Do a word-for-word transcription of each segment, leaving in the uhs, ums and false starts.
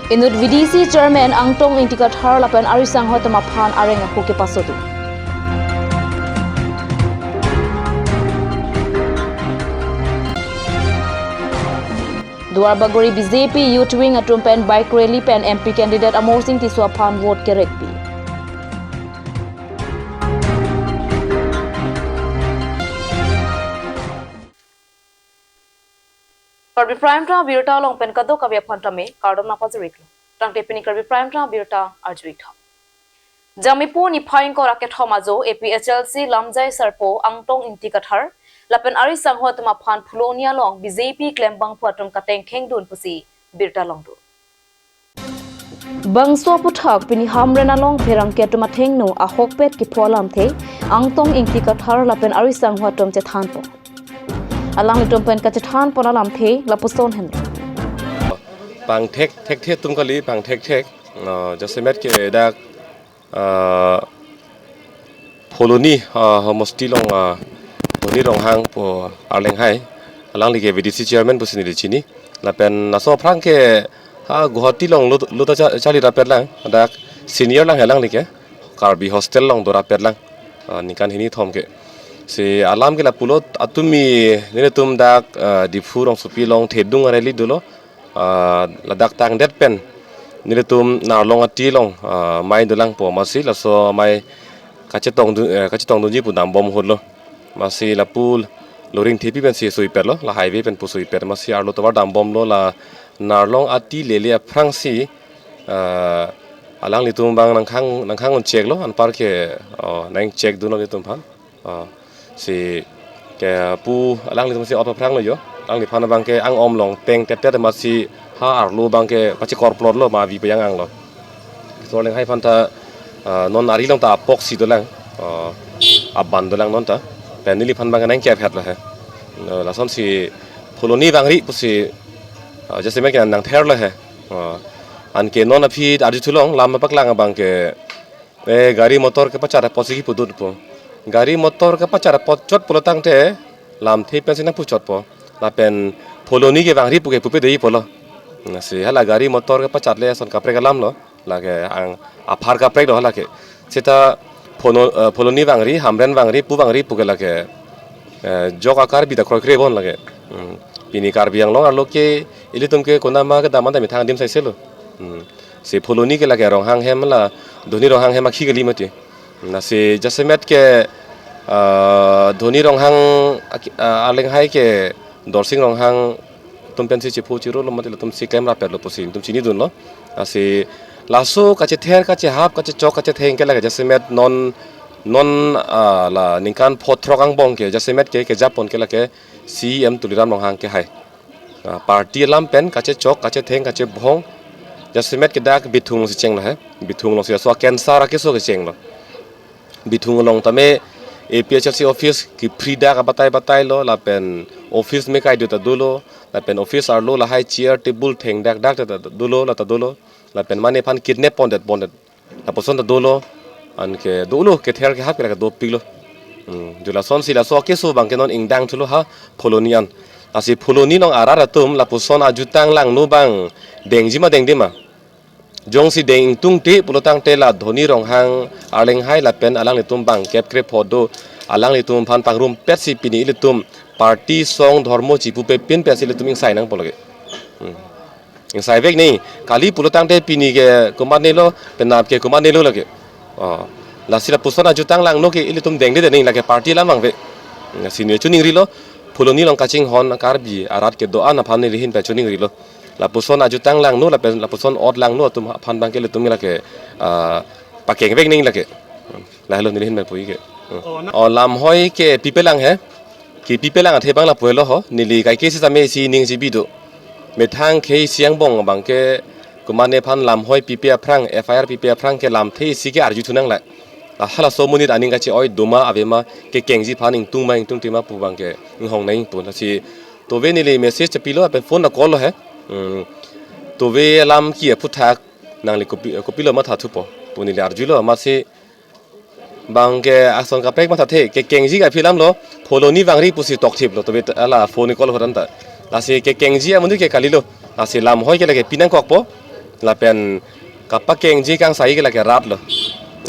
Inut V D C Chairman Angtong Ingti Kathar lapen ari sanghoi atum aphan areng ahu kepasodu. Duarbagori B J P Youth Wing atum pen bike rally pen M P candidate Amarsing Tisso aphan vote kerekpi. Karbi Prime Time abirta along pen kadokave aphan tame kardom nangpajirlo. Tangte pini Karbi Prime Time abirta arju-ik tha. Jangmipo niphai ingkoi ra kethom ajo A P H L C lamjai sarpo Angtong Ingti Kathar lapen ari sanghoi atum aphan Phuloni along B J P klembangpo atum kateng khengdun pusi birta longdun. Bangso aphuthak pini Hamren along pherangke atum athengno ahokpet kepho alamthe Angtong Ingti Kathar lapen ari sanghoi atum chethanpon. Alanglitum pen kachethanpon alamthe lapuson henlo. Pangthek thekthe atum kali, pangthek thek. Uh, jasemet ke dak, uh, Phuloni, uh, homosti along, uh, Dhoni Ronghang pu arleng hai. Alangli ke V D C chairman pusi neli chini. Lapen laso aphrang ke ha Guwahati along lut-, luta cha-, charli rapet lang. Dak senior lang hai alangli ke. Karbi hostel along do rapet lang. Uh, ningkan hini thom ke. Si alam ke lapulo, atumi nelitum dak, uh, Diphu rongsopi along thedung a-rally dolo. Ah, ladak tangdet pen nelitum Narlong ati along, ah, amei dolangpo, amatsi laso amei kachetongdun, eh, kachetongdunji pu dambom ahutlo. Amatsi lapu loring thepi pensi suipetlo, la highway pen pu suipet, amatsi arlo tovar dambomlo, la Narlong ati lele aphrangsi, ah, alanglitum abang nangkhang, nangkhang un-cheklo, anpar ke, oh, nang-chekdunlo nelitum aphan. Ah, si ke pu alanglitum si ot aphranglo jo. Alangliphan abang ke ang-om along peng tet tet amatsi ha arlo abang ke pachekor plotlo, ma vi pajang anglo. So arleng hai aphan ta, ah, non ari along ta apoksi dolang. Ah, aban dolang non ta. Pen neliphan abang ke nangkep-etlo he. Ah, lasonsi Phuloni vangri pusi, ah, jasemet ke nangtherlo he. Ah, anke non aphi arjuthulong lam paklang abang ke, eh, gari motor kepachat apotsi kipudunpo. Gari motor kepachat apot chot pulo tangte lamthe pensi nangpuchotpo. Lapen Phuloni ke vangri pu ke pupe dei pulo. Lasi hala gari motor kepachat le ason kaprek alamlo. Lake ang aphar kaprek do hala ke. Seta Phulo-, eh, Phuloni vangri, Hamren vangri, pu vangri pu ke lake, eh, jok a-Karbi ta kroikre bon lake. Hmm. Pini Karbi Anglong arlo ke ilitum ke konat ma kedam anta methang adim saiselo. Hmm. Si Phuloni ke lake Ronghang hem la, Dhoni Ronghang hem akhi kali mati. Lasi jasemet ke, ah, Dhoni Ronghang aki-, ah, arleng hai ke Dorsing Ronghang atum pensi chepho chirolo mati, latumsi klem rapetlo pusi nelitum chinidunlo. Lasi laso kachether, kachehap, kachechok, kachetheng ke lake jasemet non, non, ah, la ningkan pho throk angbong ke jasemet ke kejapon ke lake C E M Tuliram Ronghang ke hai. Ah, party alam pen kachechok, kachetheng, kachebhong. Jasemet ke dak Bithung alongsi chenglo he. Bithung alongsi laso a-cancer akeso kechenglo. Bithung along tame A P H L C office kiphri dak abatai batailo, lapen office me kai do ta dolo, lapen office arlo lahai chair table thengdak dak ta dolo, la ta dolo, lapen mane aphan kidnap pondet pondet. Lapuson ta dolo, anke dolo, kether kehap ke lake dopiklo. Hmm, jo lasonsi laso akeso abang ke non ingdang thulo ha Phuloni an. Lasi Phuloni along arat atum lapuson ajutang langno abang dengji ma dengde ma. Jongsi deng ingtungte pulo tangte la Dhoni Ronghang arleng hai lapen alanglitum abang kep krepho do, alanglitum aphan pangrumpetsi pini ilitum party song dhormo chipupe pin pensi ilitum ingsai nangpo lake. Hmm. Ingsaivek ni, kali pulo tangte pini ke komatnelo, penap ke komatnelo lake. Oh. Lasi lapuson ajutang langno ke ilitum dengde de ni lake party alam vangve. Lasi ne chuningrilo, Phuloni along kachinghon Karbi arat kedo-an aphan neli ahin pen chuningrilo. Lapuson ajutang langno, lapen lapuson ot langno atum aphan abang ke ilitum lake, ah, pakengvek ni lake. Lahelo neli ahin pen pu-ik ke. Hmm. Oh, na- Oh, lamhoi ke pipelang he. Kipipelang athe abang lapu helo ho. Neli kaike sitame isi ning chibi do. Methang khei isi angbong abang ke komatne aphan lamhoi pipe aphrang, F I R pipe aphrang ke lamthe isi ke arjuthu nanglai. Ah, halaso amonit aning kache-oi doma avema kekengji aphan ingtung ma ingtungte ma pu abang ke inghong nangpo. Lasi tove neli message chepilo lapen phone a-call lo he. Hmm. Tove alam ke aphuthak nangli kopi, kopilo mathathupo pu neli arjulo, amatsi abang ke ason kaprek mathathe, kekengji ke aphi alamlo, Phuloni vangri pusi tokthiplo, tove ta hala phone call ahut anta. Lasi kekengji amonit ke kalilo, lasi lamhoi ke lake pinangkokpo, Lapen kapakengji kangsai ke lake rat lo.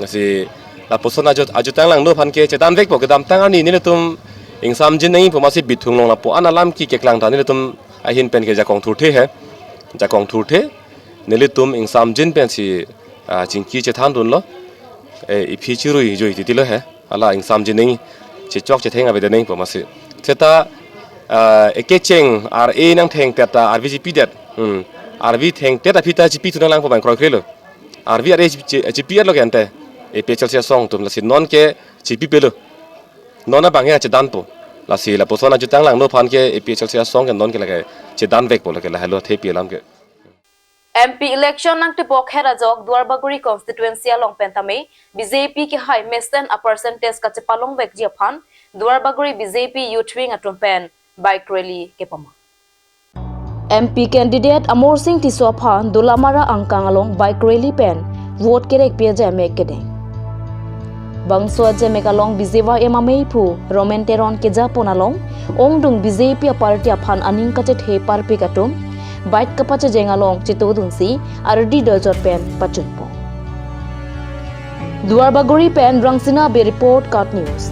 Si lapuson ajut ajutang langno aphan ke chedan vekpo, kedamtang arni nelitum ingsamjin nangji pu amatsi Bithung along lapu-an alam keklang ta nelitum ahin pen ke jakong thurthe he. Jakong thurthe nelitum ingsamjin pensi, ah, chingki chethandunlo. Eh, iphi chirui jui titilo he. Hala ingsamjin nangji, chechok chetheng avedet nangji pu amatsi. Seta, ah, ekecheng R A nangthengtet ta R V chipidet. Hmm. R V thengtet aphi ta chipithu nanglang pu abang kroikre lo. R V R A chi-, chi-, chipi-etlo ke ante. A P H L C asong atum, lasi non ke chipipelo. Non abang he chedanpo. Lasi lapuson ajutang langno aphan ke A P H L C asong ke non ke lake chedan vekpo, lake lahelo thepi alam ke. M P election nangtebok her ajok Duarbagori constituency along pen tame B J P kehai mesen a percentage kachepalong vekji aphan Duarbagori B J P youth wing atum pen bike rally kepama. M P candidate Amarsing Tisso aphan Dolamara angkang along bike rally pen vote kerekpi ajemek kedeng. Bangso ajemek along B J Y M ameiphu Roman Teron kejapon along ongdung B J P a party aphan aning kachethe parpik atum bike kapachejeng along chetodunsi ardi dojot pen pachunpo. Duarbagori pen Rangsina Bey report, KAT News.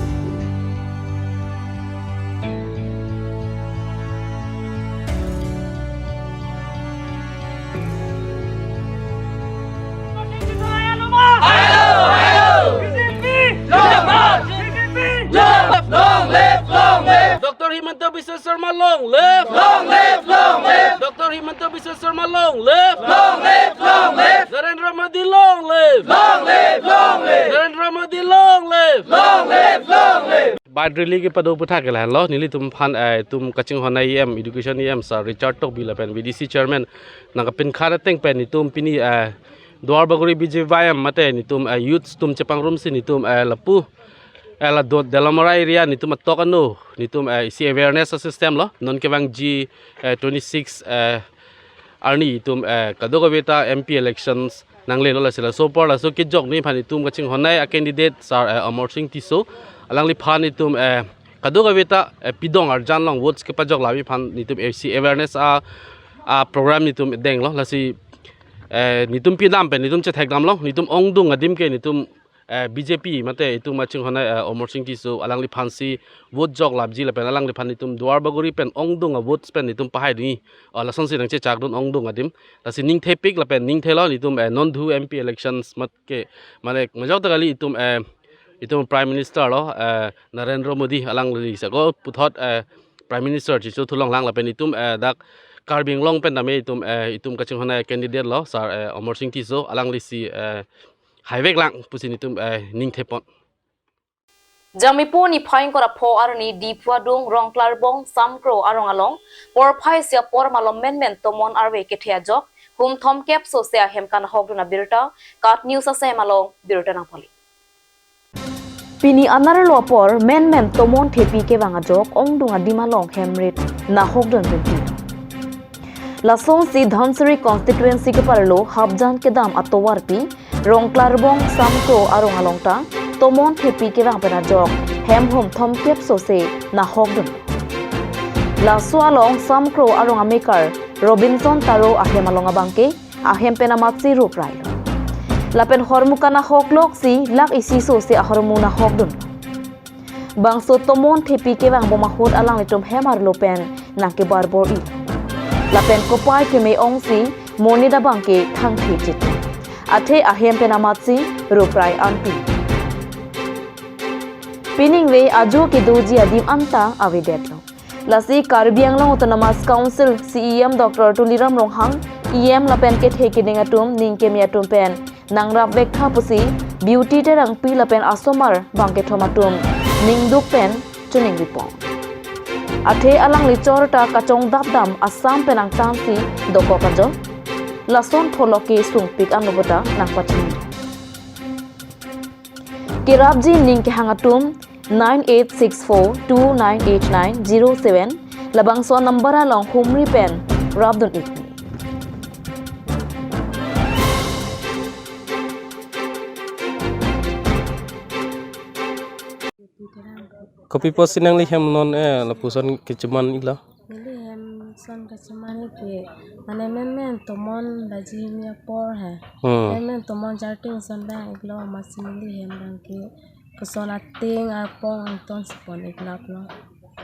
Doctor Himanta Biswa Sarma long live! Long live, long live! Doctor Himanta Biswa Sarma long live! Long live, long live! Narendra Modi long live! Long live, long live! Narendra Modi long live! Long live, long live! Bike rally kepado aputhak ke lahenlo, nelitum aphan, eh, itum kachinghon a E M, Education E M Sir Richard Tokbi lapen V D C Chairman nangkapinkhan ateng pen nelitum pini, eh, Duarbagori B J Y M mate nelitum, eh, youths atum chepangrumsi nelitum, eh, lapu, eh, la Do-, Dolamara area nelitum atok ano, nelitum, eh, isi awareness system lo, non kevangji, eh, twenty-six, eh, arni itum, eh, kadokave ta M P elections nanglelo, lasi laso apor laso kejok neli aphan itum kachinghon a candidate Sir, eh, Amarsing Tisso, alangliphan itum, eh, kadokave ta, eh, pidong arjan along votes kepajok labi aphan nelitum isi awareness a, a program nelitum denglo, lasi, eh, nelitum pinam pen nelitum chethekdamlo, nelitum ongdung adim ke nelitum, eh, B J P mate itum kachinghon a, eh, Amarsing Tisso alangliphansi vote jok lapji lapen alangliphan itum Duarbagori pen ongdung a votes pen itum pahaidunji. Oh, lasonsi nangchechakdun ongdung adim. Lasi ningthepik lapen ningthelo nelitum, eh, non dhu M P elections mat ke, mane majok ta kali itum, eh, itum Prime Minister lo, eh, Narendra Modi alangli sako puthot, eh, Prime Minister chiso thulong lang lapen itum, eh, dak Karbi Anglong pen tame itum, eh, itum kachinghon a candidate lo Sir, eh, Amarsing Tisso alanglisi, eh, haivek lang pusi nelitum, eh, ningthepon. Jangmipo niphai ingkoi ra pho arni Diphu adung Rongklarbong Samkro arong along porphai isi apor malom menmen tomon arve kethe ajok hum thomkep sose ahem kanahokdun abirta KAT News asem along birta nangpali. Pini anerlo apor menmen tomon thepi kevang ajok ongdung adim along hem rit nahokdun rinti. Lasonsi Dhansiri constituency keparlo Hapjan kedam atovarpi Rongklarbong Samkro arong along ta tomon thepi kevang pen ajok hem hum thomkep sose nahokdun. Laso along Samkro arong amekar Robinson Taro ahem along abangke ahem pen amatsi rup railo. Lapen hormu kanahokloksi lakh isi sose ahormu nahokdun. Bangso tomon thepi kevang bom ahut alanglitum hem arlo pen nangkebarbor-i. Lapen kopai keme ongsi monit abangke thangthechit. Athe ahem pen amatsi rup rai anpi. Pining ve ajo kedoji adim anta avedetlo. Lasi Karbi Anglong Autonomous Council C E M Doctor Tuliram Ronghang, E M lapen kethe keding atum ning keme atum pen nangrap vektha pusi Beauty Terangpi lapen asomar bangkethom atum ningduk pen choningripo. Athe alangli chorta kachongdapdam Assam pen angtansi dokok ajok. Lason pholok kesungpik anobota nangpachini. Kerapji ning kehang atum nine eight six four two nine eight nine zero seven, labangso number along humri pen rapdun ik. Kopi apotsi nangli hem non, eh, lapuson kecheman ilo? Neli hem Son kacheman ke, mane menmen tomon baji ni apor he. Hmm. Menmen tomon jarting son bang iklo, masi neli hem bang ke koson ateng arpong angton si pon iklap lo.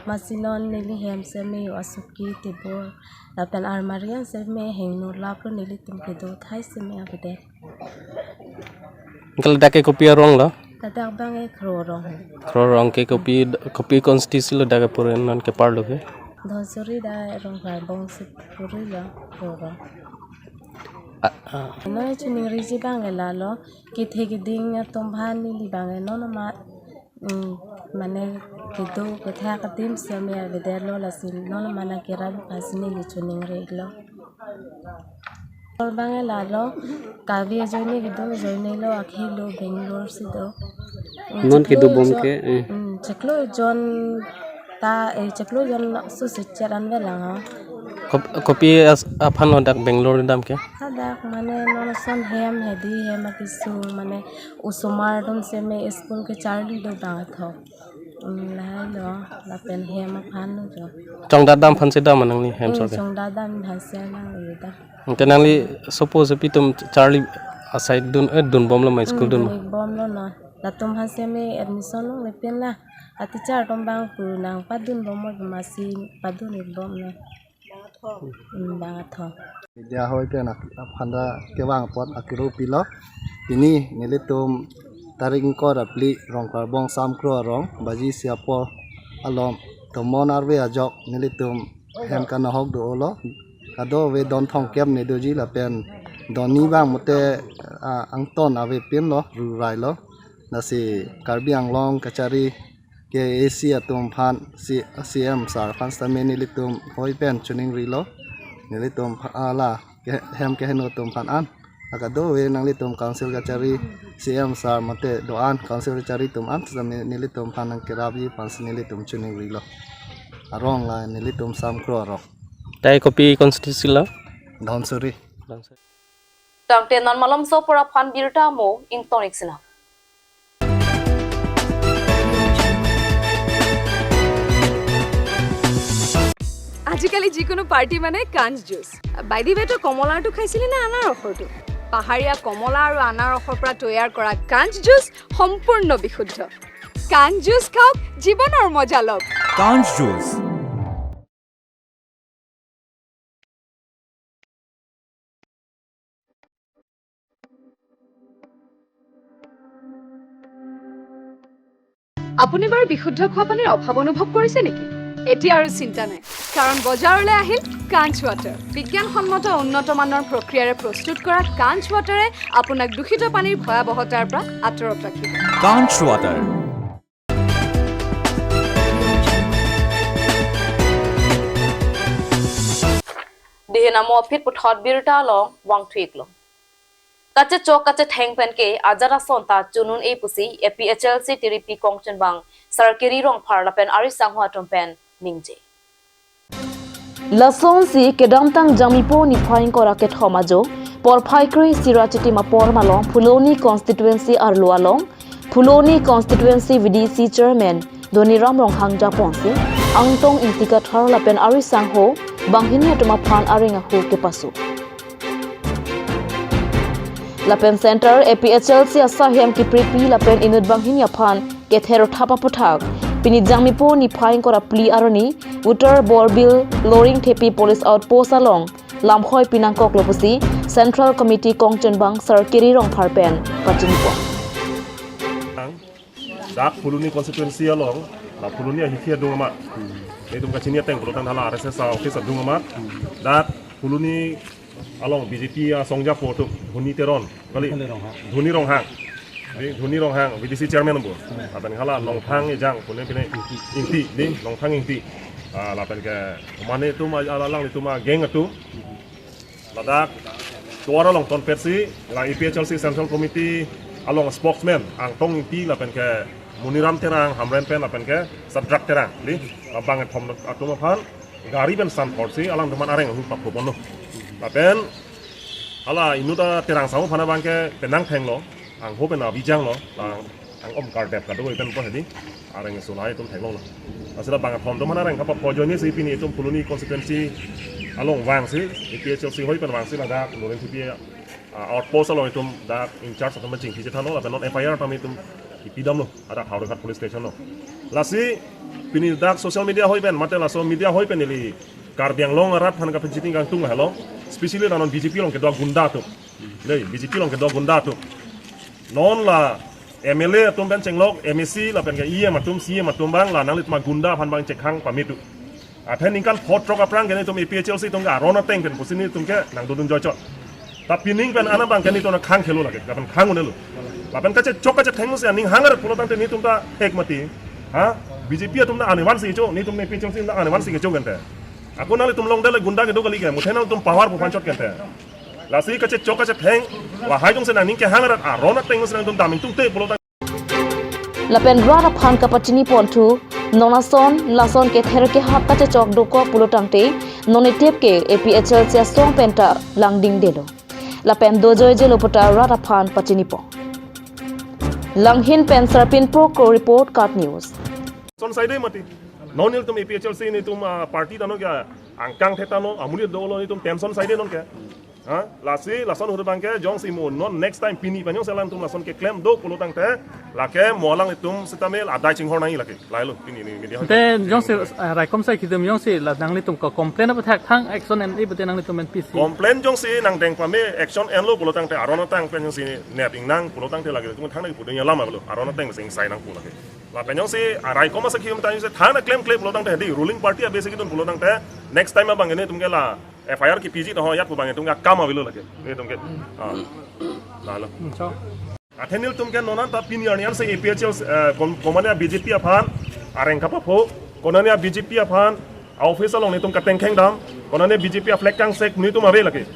Masi non neli hem seme asuki tebor lapen armari an seme hengno laplo, nelitum kedo thai seme avedet. Uncle, dak ke kopi arong lo? Ladak bang ke Kro Rong. Kro Rong ke kopi, kopi constituency lo dak ke puren non kepar lo ke? Dhansiri dak Rongkharbong si puri lo Kro Rong. Ah, ah. Noi chuning riji bang ke lalo, kethe keding atum aphan neli bang ke non ma, mm, mane kedo kethak adim seme avedet lo, lasi non ma nangkerap aphan si neli chuning ri lo. Kor bang ke lalo, kave ajoine kedo ajoine lo, akhei lo Bangalore si do. Mm, non chiklo kedobom jon, ke, eh. Mm, chiklo jon ta, eh, chiklo jon susi char an velang ho. Kop-, kopi as-, aphan lo dak Bangalore dam ke? Hadak mane non son hem hedi hem akesung mane osomar atum seme school kecharli do bang athok. Mm, lahai lo, lapen hem aphan lo jo. Chongdat dam aphan si dam ma nangli hem, mm, sor ke? Chongdat dam aphan si nang ida. Te nangli suppose pi atum charli asai dun, eh, dunbom lo ma, school dun ma? Mm, dunbom lo no. Latum aphan seme admission longle pen la. A teacher atum bang pu nangpadunbom mo, masi padun ikbom lo. Hmm, bang athong. Media hoi pen ak-, aphan ta kevang apot akuru pilo. Pini nelitum tarik ingkoi ra phli Rongkharbong Samkro arong baji isi apor alom tomon arve ajok nelitum hem kanohok do-o lo. Kadokave don thomkep ne doji lapen don ni bang mate, ah, angton ave pen lo, rurai lo. Lasi Karbi Anglong kachari K A A C atum aphan, C-, C M sir aphan sitame nelitum hoi pen chuning ri lo. Nelitum pha-, hala ke-, hem keheno atum aphan an. Akadokave nanglitum council kachari C M sir mate do-an council kachari atum an sitame nelitum aphan nangkerapji aphan si nelitum chuning ri lo. Arong la nelitum Samkro arong. Tai kopi constituency lo? Dhansiri. Dhansiri. Tangte non malomso pura aphan birta mo ingtonic sina. আজিকালি যিকোনো পাৰ্টি মানে কাঞ্চ juice. By the ৱে, তই কমলাৰটো খাইছিলি নে আনাৰসৰটো? পাহাৰীয়া কমলা আৰু আনাৰসৰ পৰা তৈয়াৰ কৰা কাঞ্চ জুচ সম্পূৰ্ণ বিশুদ্ধ। কাঞ্চ জুচ খাওক, জীৱনৰ মজা লওক। কাঞ্চ জুচ। আপুনি বাৰু বিশুদ্ধ খোৱা পানীৰ অভাৱ অনুভৱ কৰিছে নেকি? এতিয়া আৰু চিন্তা নাই, কাৰণ বজাৰলৈ আহিল কাঞ্চ ৱাটাৰ। বিজ্ঞানসন্মত উন্নত মানৰ প্ৰক্ৰিয়াৰে প্ৰস্তুত কৰা কাঞ্চ ৱাটাৰে আপোনাক দূষিত পানীৰ ভয়াৱহতাৰ পৰা আঁতৰত ৰাখিব। কাঞ্চ water. Dihina mo aphi puthot birta along vangthu iklo. Kachechok kachetheng pen ke ajat ason ta chunun-e pusi A P H L C tiripi kongchunbang Sar Kiri Rongphar lapen ari sangho atum pen ningje. Lasonsi kedamtang Jangmipo niphai ingkoi ra kethom ajo, porphai kre-isi ra chitim apor malom Phuloni constituency arlo along, Phuloni constituency V D C chairman Dhoniram Ronghang japonsi Angtong Ingti Kathar lapen ari sangho banghini atum aphan areng ahu kepasu. Lapen Central A P H L C asai hem keprepi lapen inut banghini aphan kether thap aputhak, pini Jangmipo niphai ingkoi ra phli arni Uttar Borbil Loringthepi Police Outpost along lamhoi pinangkoklo pusi Central Committee kongchunbang Sar Kiri Rongphar pen pachinipo. Dak Phuloni constituency along, la Phuloni ahithi adung amat. Netum kachini ateng pulote hala R S S office adung amat. Dak Phuloni along B J P asongjapo atum, Dhoni Teron, kali? Dhoni Ronghang. Dhoni Ronghang. Di, Dhoni Ronghang, V D C chairman bo. Lapen hala Longthang Ejang, pune pine Ingti, di, Longthang Ingti. Ah, lapen ke, mane atum, ala-, alanglitum, ah, gang atum. Ladak tovar along tonpetsi, la A P H L C Central Committee along spokesman Angtong Ingti lapen ke Muniram Terang, Hamren pen lapen ke Sadrak Terang, di, labang kethom atum aphan gari pen san porsi alangtum aphan areng ahu pakpo ponlo. Lapen hala inut aterang sangho aphan abang ke penang thenglo, angho pen abijanglo, la ang-om kardep kadokave pen po hedi, areng aso lahai atum theklonglo. Asila bang athom atum aphan areng kapapho ajoine si pini itum Phuloni constituency along vangsi, A P H L C ahoi pen vangsi ladak Norenthengpi, ah, outpost along itum dak in charge atum chingki chethanlo, lapen non F I R tame itum ipidamlo, adak Howraghat police station lo. Lasi pini dak social media ahoi pen, mate laso media ahoi pen neli Karbi Anglong arat aphan kapachini kangtung helo, especially la non B J P along kedo agunda atum. Dei, B J P along kedo agunda atum. Non la M L A atum pen chenglok, M A C lapen ke E M atum, C E M atum abang la nanglitum agunda aphan abang chekhang pame tu. Athe ningkan pho throk aphrang ke nelitum A P H L C atum ke aron ateng pen pusi nelitum ke nangdodun joichot. Ta pining pen ana abang ke nelitum khang khelo lake, lapen khang unelo. Lapen kachechok kachetheng si aning hang arat pulo tangte nelitum ta hek mati. Ha? B J P atum ta anevan si cho, nelitum A P H L C ta anevan si cho kente. Ako nanglitum longdele gunda kedo kali ke, muthe nanglitum power pu aphan chot kente. Lasi kachechok kachetheng, lahai jongsi nangning kehang arat aron ateng si nangtum dam ingtungte pulo tang. Lapen rat aphan kapachini ponthu, non ason, lason kether kehap kachechok dokok pulo tangte, non itip ke A P H L C asong penta langdingdelo. Lapen dojoijelo puta rat aphan pachini pon. Langhin pen Sarpin Pokro report, KAT News. Tension saide mati. Non nelitum A P H L C nelitum, ah, party tanglo ke angkang the tanglo, amonit dolo, nelitum tension saide non ke. Ha? Lasi lason ahut abang ke jongsi mo non next time pini pen jongsi alangtum lason keklem do pulo tangte lake mo alanglitum sitame adai chinghon nangji lake. Lahelo pini ni media ahoi. Te jongsi, eh, raikom sai kedam jongsi la nanglitum ko complain apathak thang action en-e pute nanglitum pen pisi. Complain jongsi nangdeng pame action enlo pulo tangte aron ateng pen jongsi nep ingnang pulo tangte lake tum thang nangji pu deng alam avelo, aron ateng si ingsai nang pu lake. Lapen jongsi, ah, raikom asai kedam ta jongsi thang na klemkle pulo tangte, dei, ruling party abang si kedun pulo tangte next time abang ke nelitum ke la F I R kepiji to ho ajat pu abang nelitum ke akam avelo lake. Nelitum ke. Ah. Lahelo. Hmm, so. Athe nelitum ke non anta pini arni an si A P H L C, eh, kom-, komatne B J P aphan areng kapapho, komatne B J P aphan office along nelitum katengkheng dam, komatne B J P a-flag kangsek nelitum ave lake.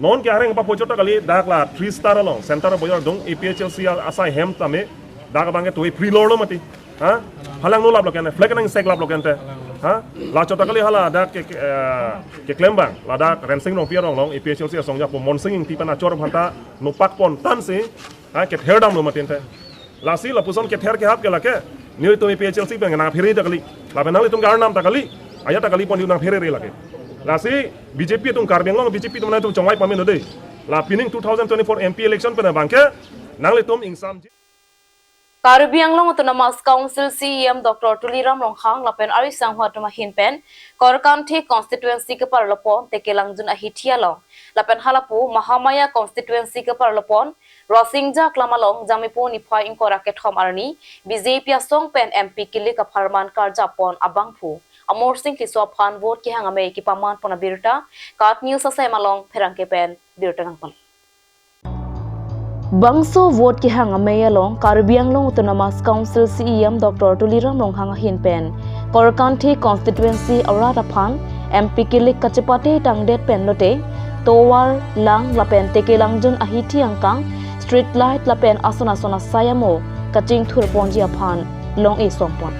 Non ke areng kapapho chot ta kali, dak la Three Star along, Center Bazar adung, A P H L C a-, asai hem tame, dak abang ke tuwe free lor lo mati. Ha? Halangno lap lo kente, flag nangseklap lo kente. Ha? La chot ta kali hala dak ke, ke, eh, keklem abang, ladak Rensing Rongpi arong along, A P H L C asong japo Monsing Ingti pen achor aphanta nopak pon tangsi, ha, kether damlo mati ente. Lasi lapuson kether kehap ke lake, nelitum A P H L C pen nangphere ta kali, lapen nanglitum ke arnam ta kali, ajat ta kali pon nangphere re lake. Lasi B J P atum, Karbi Anglong B J P atum nangtum chongvai pame non dei. La pining two thousand twenty-four M P election pen abang ke, nanglitum ingsamji. Karbi Anglong Autonomous Council C E M Doctor Tuliram Ronghang lapen ari sangho atum ahin pen Korkanthi constituency kaparlo pon Tekelangjun ahithi along lapen halapu Mahamaya constituency kaparlo pon Rasingja Aklam along Jangmipo niphai ingkoi ra kethom arni B J P asong pen M P kilik apharman karjap pon abangphu Amarsing Tisso aphan vote kehang amei kepaman pon abirta KAT News asai malong pherangke pen birta nangpalo. Bangso vote kehang amei along Karbi Anglong Autonomous Council C E M Doctor Tuliram Ronghang ahin pen Korkanthi constituency arat aphan M P kilik kachepate tangdet pen lote tovar, lang lapen Tekelangjun ahithi angkang street light lapen ason ason asai amo kachingthur ponji aphan long-e song pon.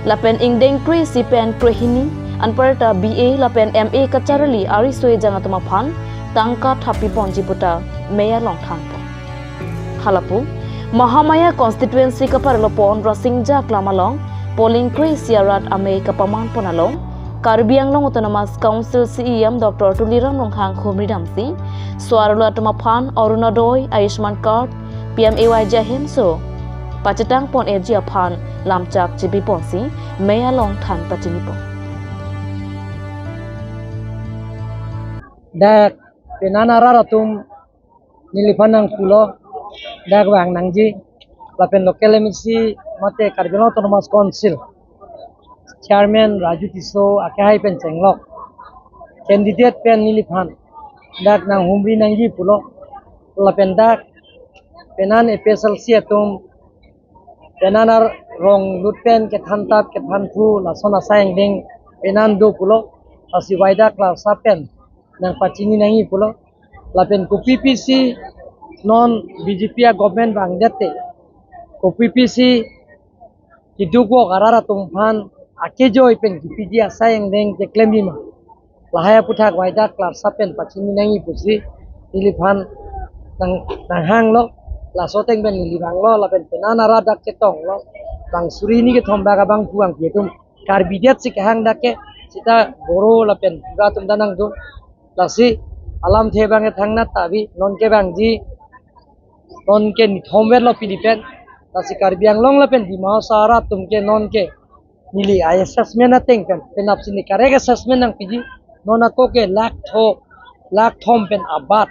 Lapen ingdeng kre-isi pen krehini anparta B A lapen M A kacharli ari soi jang atum aphan tangka thappi ponji puta mei along than pon. Halapu Mahamaya constituency kaparlo pon Rasingja Aklam along polling kre-isi arat amei kapaman pon along Karbi Anglong Autonomous Council C E M Doctor Tuliram Ronghang humri damsi so-arlo atum aphan Orunodoi, Ayushman Card, P M A Y G ahemso pachetang pon-eji aphan lamchak chibi ponsi mei along than pachini pon. Dak penan arat atum neliphan nangpulo, dak vang nangji, lapen local M A C mate Karbi Anglong Autonomous Council Chairman Raju Tisso akehai pen chenglok candidate pen neliphan dak nanghumri nangji pulo, lapen dak penan A P H L C atum penan arong lut pen kethan tap kethan phu lason asai angdeng penan do pulo, lasi waidak larsa pen nangpachini nangji pulo, lapen kopi pisi non B J P a-government vangdet te kopi pisi keduk vok arat atum aphan akejoi pen kipiji asai angdeng keklemji ma, lahai aputhak waidak larsa pen pachini nangji pusi neliphan nang, nanghanglo, laso ateng pen neli vanglo, lapen penan arat dak chetonglo. Bang suri hini kethom bak abang puang pi atum Karbi det si kehang dak ke sita Boro lapen Tiwa atum ta nangdun. Lasi alamthe abang ke thangnat ta ave, non ke bang ji non ke nithom vet lo pini pen. Lasi Karbi Anglong lapen Dima Hasao arat atum ke non ke neli ai assessment ateng pen penap si ne correct assessment nangpiji. Non ako ke lakh tho, lakh thom pen abat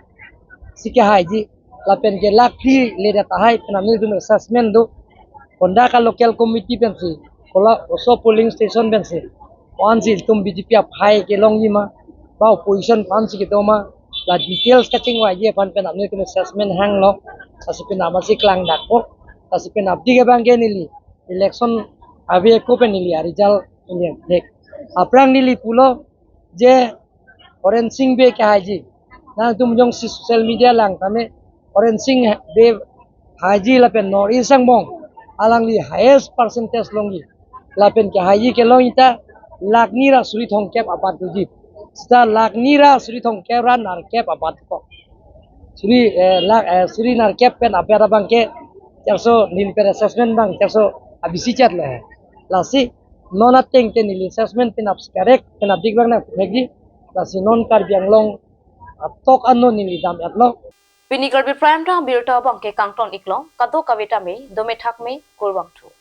si kehaiji, lapen ke lakh phli le det tahai penap nelitum assessment do. Kondak a local committee pensi, kola oso polling station pensi, ko-an si itum B J P aphai kelongji ma, ba opposition ko-an si kedo ma, la details kachingvaiji aphan penap nelitum assessment hanglo. Lasi penap si klang dakpo. Lasi penapdik abang ke neli election ave ako pen neli a result neli angthek. Aphrang neli pulo je Horen Sing Bey kehaiji. Nangtum jongsi social media lang tame Horen Sing Bey haiji lapen North East angbong alangli highest percentage longji. Lapen kehaiji kelongji ta lakh ni ra suri thomkep abat doji. Sita lakh ni ra suri thomkep ra nerkep abat ko. Suri, eh, lakh, eh, suri nerkep pen abat abang ke charso neli pen assessment abang charso abisi chat le. Lasi non ateng te neli assessment penap si correct, penapdik abang nangthekji. Lasi non Karbi Anglong atok ano neli dam-etlo. Pini Karbi Prime Time abirta abang ke kangton iklo, kadokave tame dome thakme, kurvangthu.